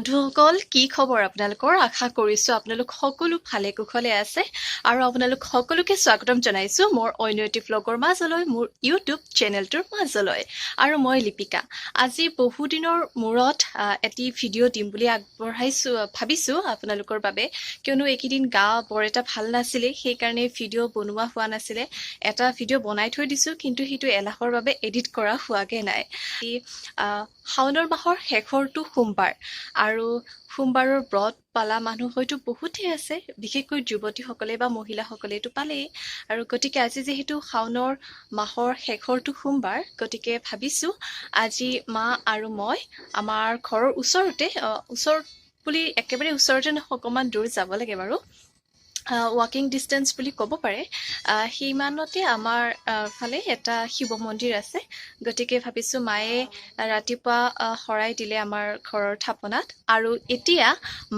বন্ধুসকল, কি খবৰ আপোনালোকৰ? আশা কৰিছোঁ আপোনালোক সকলো ভালে কুশলে আছে আৰু আপোনালোক সকলোকে স্বাগতম জনাইছোঁ মোৰ অন্য এটি ভ্লগৰ মাজলৈ, মোৰ ইউটিউব চেনেলটোৰ মাজলৈ। আৰু মই লিপিকা। আজি বহুদিনৰ মূৰত এটি ভিডিঅ' দিম বুলি আগবঢ়াইছোঁ ভাবিছোঁ আপোনালোকৰ বাবে, কিয়নো এইকেইদিন গা বৰ এটা ভাল নাছিলে, সেইকাৰণে ভিডিঅ' বনোৱা হোৱা নাছিলে। এটা ভিডিঅ' বনাই থৈ দিছোঁ, কিন্তু সেইটো এলাহৰ বাবে এডিট কৰা হোৱাগৈ নাই। শাওনৰ মাহৰ শেষৰটো সোমবাৰ আৰু সোমবাৰৰ ব্ৰত পালা মানুহ হয়তো বহুতেই আছে, বিশেষকৈ যুৱতীসকলে বা মহিলাসকলে এইটো পালেই। আৰু গতিকে আজি যিহেতু শাওনৰ মাহৰ শেষৰটো সোমবাৰ, গতিকে ভাবিছোঁ আজি মা আৰু মই আমাৰ ঘৰৰ ওচৰতে, ওচৰত বুলি একেবাৰে ওচৰতে নহয়, অকণমান দূৰ যাব লাগে বাৰু, ৱাকিং ডিষ্টেঞ্চ বুলি ক'ব পাৰে, সিমানতে আমাৰ ফালে এটা শিৱ মন্দিৰ আছে। গতিকে ভাবিছোঁ মায়ে ৰাতিপুৱা শৰাই দিলে আমাৰ ঘৰৰ থাপনাত আৰু এতিয়া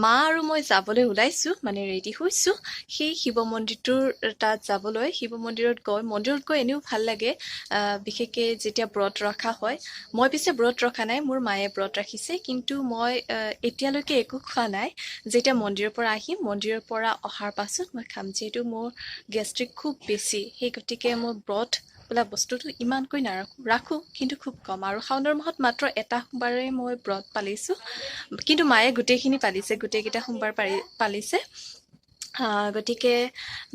মা আৰু মই যাবলৈ ওলাইছোঁ, মানে ৰেডি হৈছোঁ সেই শিৱ মন্দিৰটোৰ তাত যাবলৈ। শিৱ মন্দিৰত গৈ এনেও ভাল লাগে, বিশেষকৈ যেতিয়া ব্ৰত ৰখা হয়। মই পিছে ব্ৰত ৰখা নাই, মোৰ মায়ে ব্ৰত ৰাখিছে, কিন্তু মই এতিয়ালৈকে একো খোৱা নাই। যেতিয়া মন্দিৰৰ পৰা আহিম, মন্দিৰৰ পৰা অহাৰ পাছত মই খাম। যিহেতু মোৰ গেষ্ট্ৰিক খুব বেছি, সেই গতিকে মই ব্ৰত বোলা বস্তুটো ইমানকৈ নাৰাখোঁ, ৰাখোঁ কিন্তু খুব কম। আৰু শাওনৰ মাহত মাত্ৰ এটা সোমবাৰে মই ব্ৰত পালিছোঁ, কিন্তু মায়ে গোটেইখিনি পালিছে, গোটেইকেইটা সোমবাৰ পালিছে। গতিকে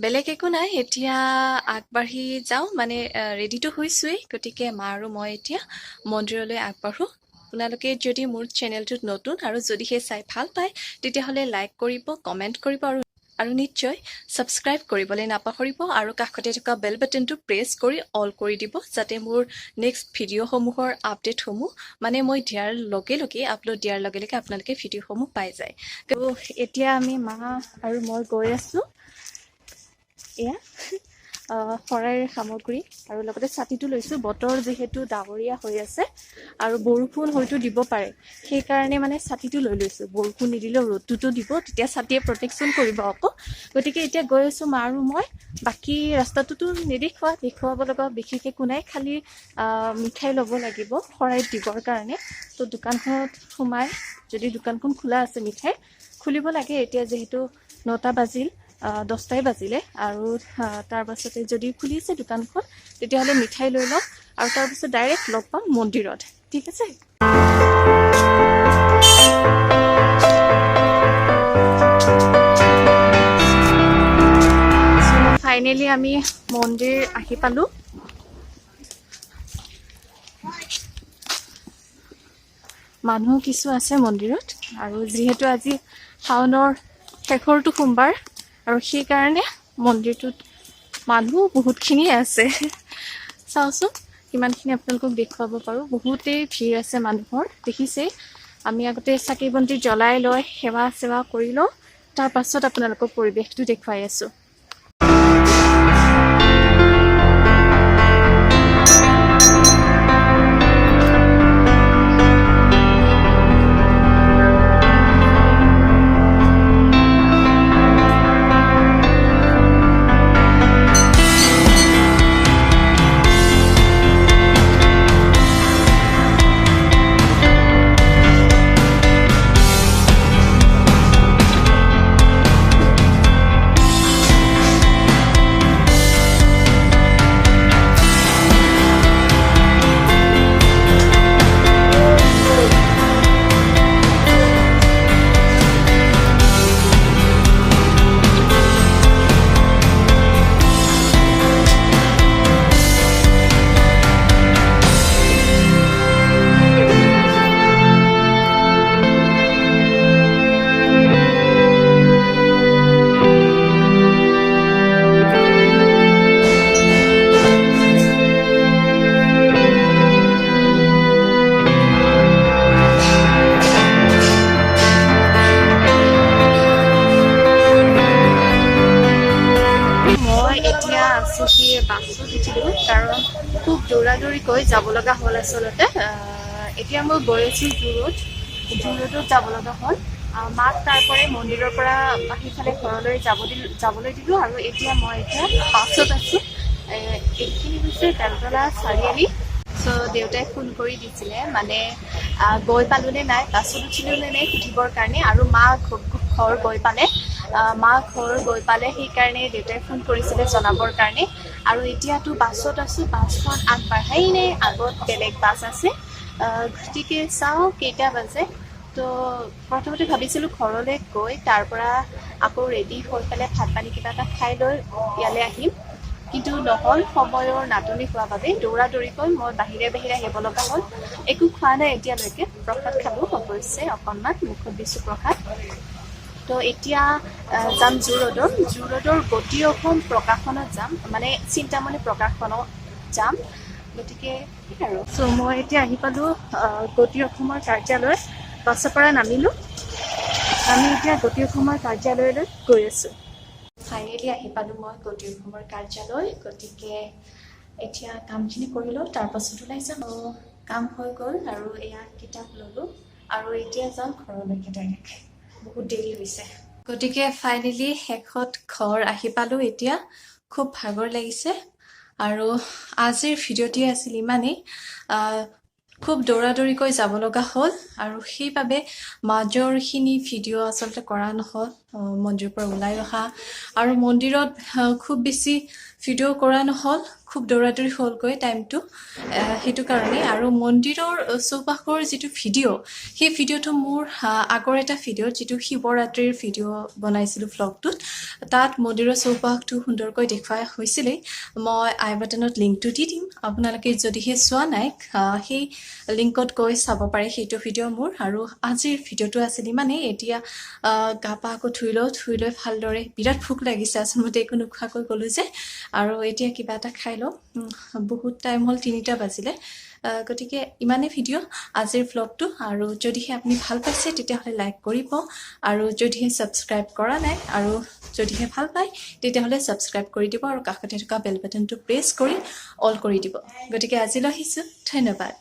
বেলেগ একো নাই, এতিয়া আগবাঢ়ি যাওঁ, মানে ৰেডিটো হৈছোঁৱেই। গতিকে মা আৰু মই এতিয়া মন্দিৰলৈ আগবাঢ়োঁ। আপোনালোকে যদি মোৰ চেনেলটোত নতুন আৰু যদিহে চাই ভাল পায়, তেতিয়াহ'লে লাইক কৰিব, কমেণ্ট কৰিব আৰু নিশ্চয় ছাবস্ক্ৰাইব কৰিবলৈ নাপাহৰিব আৰু কাষতে থকা বেল বাটনটো প্ৰেছ কৰি অল কৰি দিব, যাতে মোৰ নেক্সট ভিডিঅ'সমূহৰ আপডেটসমূহ, মানে মই দিয়াৰ লগে লগে, আপলোড দিয়াৰ লগে লগে আপোনালোকে ভিডিঅ'সমূহ পাই যায়। ত' এতিয়া আমি মা আৰু মই গৈ আছোঁ। এয়া শৰাইৰ সামগ্ৰী আৰু লগতে ছাতিটো লৈছোঁ। বতৰ যিহেতু ডাৱৰীয়া হৈ আছে আৰু বৰষুণ হয়তো দিব পাৰে, সেইকাৰণে মানে ছাতিটো লৈ লৈছোঁ। বৰষুণ নিদিলেও ৰ'দটোতো দিব, তেতিয়া ছাতিয়ে প্ৰটেকশ্যন কৰিব আকৌ। গতিকে এতিয়া গৈ আছোঁ মা আৰু মই। বাকী ৰাস্তাটোতো নেদেখুৱা, দেখুৱাব লগা বিশেষ একো নাই, খালি মিঠাই ল'ব লাগিব শৰাইত দিবৰ কাৰণে। ত' দোকানখনত সোমাই যদি দোকানখন খোলা আছে, মিঠাই খুলিব লাগে। এতিয়া যিহেতু 9টা বাজিল, 10টাই বাজিলে আৰু তাৰ পাছতে যদি খুলিছে দোকানখন, তেতিয়াহ'লে মিঠাই লৈ লওঁ আৰু তাৰপিছত ডাইৰেক্ট লগ পাম মন্দিৰত। ঠিক আছে। ফাইনেলি আমি মন্দিৰ আহি পালোঁ। মানুহ কিছু আছে মন্দিৰত আৰু যিহেতু আজি শাওনৰ শেষৰটো সোমবাৰ আৰু সেইকাৰণে মন্দিৰটোত মানুহ বহুতখিনিয়ে আছে। চাওঁচোন কিমানখিনি আপোনালোকক দেখুৱাব পাৰোঁ। বহুতেই ভিৰ আছে মানুহৰ, দেখিছেই। আমি আগতে চাকি বন্তি জ্বলাই লৈ সেৱা চেৱা কৰি লওঁ, তাৰ পাছত আপোনালোকক পৰিৱেশটো দেখুৱাই আছোঁ। মই এতিয়া আছোঁ কি বাছত উঠিলোঁ, কাৰণ খুব দৌৰা দৌৰিকৈ যাব লগা হ'ল আচলতে। এতিয়া মই গৈ আছোঁ জুৰোড, জুৰোডত যাব লগা হ'ল। মাক তাৰ পৰাই মন্দিৰৰ পৰা সেইফালে ঘৰলৈ যাবলৈ দিলোঁ আৰু এতিয়া মই এতিয়া বাছত আছোঁ। এইখিনি হৈছে বেলতলা চাৰিআলি। চ' চ' দেউতাই ফোন কৰি দিছিলে, মানে গৈ পালোঁ নে নাই, বাছত উঠিলোঁ নে নাই সুধিবৰ কাৰণে। আৰু মা ঘৰ গৈ পালে, মা ঘৰ গৈ পালে, সেইকাৰণে দেউতাই ফোন কৰিছিলে জনাবৰ কাৰণে। আৰু এতিয়াতো বাছত আছোঁ, বাছখন আগবাঢ়াই নাই, আগত বেলেগ বাছ আছে। গতিকে চাওঁ কেইটা বাজে। তো প্ৰথমতে ভাবিছিলোঁ ঘৰলৈ গৈ তাৰ পৰা আকৌ ৰেডি হৈ পেলাই ভাত পানী কিবা এটা খাই লৈ ইয়ালৈ আহিম, কিন্তু নহ'ল। সময়ৰ নাটনি হোৱা বাবে দৌৰা দৌৰিকৈ মই বাহিৰে বাহিৰে আহিব লগা হ'ল। একো খোৱা নাই এতিয়ালৈকে, প্ৰসাদ খালোঁ অৱশ্যে, অকণমান মুখত দিছোঁ প্ৰসাদ। তো এতিয়া যাম জু ৰোডৰ, জু ৰোডৰ গতি অসম প্ৰকাশনত যাম, মানে চিন্তামণি প্ৰকাশনত যাম। গতিকে সেই আৰু চ' মই এতিয়া আহি পালোঁ গতি অসমৰ কাৰ্যালয়ত। বাছৰ পৰা নামিলোঁ, আমি এতিয়া গতি অসমৰ কাৰ্যালয়লৈ গৈ আছোঁ। ফাইনেলি আহি পালোঁ মই গতি অসমৰ কাৰ্যালয়। গতিকে এতিয়া কামখিনি কৰি লওঁ, তাৰপাছত ওলাই যাম। কাম হৈ গ'ল আৰু এয়া কিতাপ ল'লোঁ আৰু এতিয়া যাম ঘৰলৈকে ডাইৰেক্ট, বহুত দেৰি হৈছে। গতিকে ফাইনেলি শেষত ঘৰ আহি পালোঁ। এতিয়া খুব ভাগৰ লাগিছে আৰু আজিৰ ভিডিঅ'টি আছিল ইমানেই। খুব দৌৰা দৌৰিকৈ যাব লগা হ'ল আৰু সেইবাবে মাজৰখিনি ভিডিঅ' আচলতে কৰা নহ'ল। মন্দিৰৰ পৰা ওলাই অহা আৰু মন্দিৰত খুব বেছি ভিডিঅ' কৰা নহ'ল, খুব দৌৰা দৌৰি হ'লগৈ টাইমটো, সেইটো কাৰণে। আৰু মন্দিৰৰ চৌপাশৰ যিটো ভিডিঅ', সেই ভিডিঅ'টো মোৰ আগৰ এটা ভিডিঅ', যিটো শিৱৰাত্ৰিৰ ভিডিঅ' বনাইছিলোঁ ভ্লগটোত, তাত মন্দিৰৰ চৌপাশটো সুন্দৰকৈ দেখুওৱা হৈছিলেই। মই আই বাটনত লিংকটো দি দিম, আপোনালোকে যদিহে চোৱা নাই, সেই লিংকত গৈ চাব পাৰে সেইটো ভিডিঅ' মোৰ। আৰু আজিৰ ভিডিঅ'টো আছিল ইমানেই। এতিয়া গা পা আকৌ ধুই লওঁ, ধুই লৈ ভালদৰে, বিৰাট ভোক লাগিছে আচলতে, একো নোখোৱাকৈ গ'লোঁ যে। আৰু এতিয়া কিবা এটা খাই লওঁ। বহুত টাইম হ'ল, 3টা বাজিলে। গতিকে ইমানেই ভিডিঅ' আজিৰ ভ্লগটো। আৰু যদিহে আপুনি ভাল পাইছে, তেতিয়াহ'লে লাইক কৰিব আৰু যদিহে ছাবস্ক্ৰাইব কৰা নাই আৰু যদিহে ভাল পায়, তেতিয়াহ'লে ছাবস্ক্ৰাইব কৰি দিব আৰু কাষতে থকা বেল বাটনটো প্ৰেছ কৰি অল কৰি দিব। গতিকে আজিলৈ আহিছোঁ, ধন্যবাদ।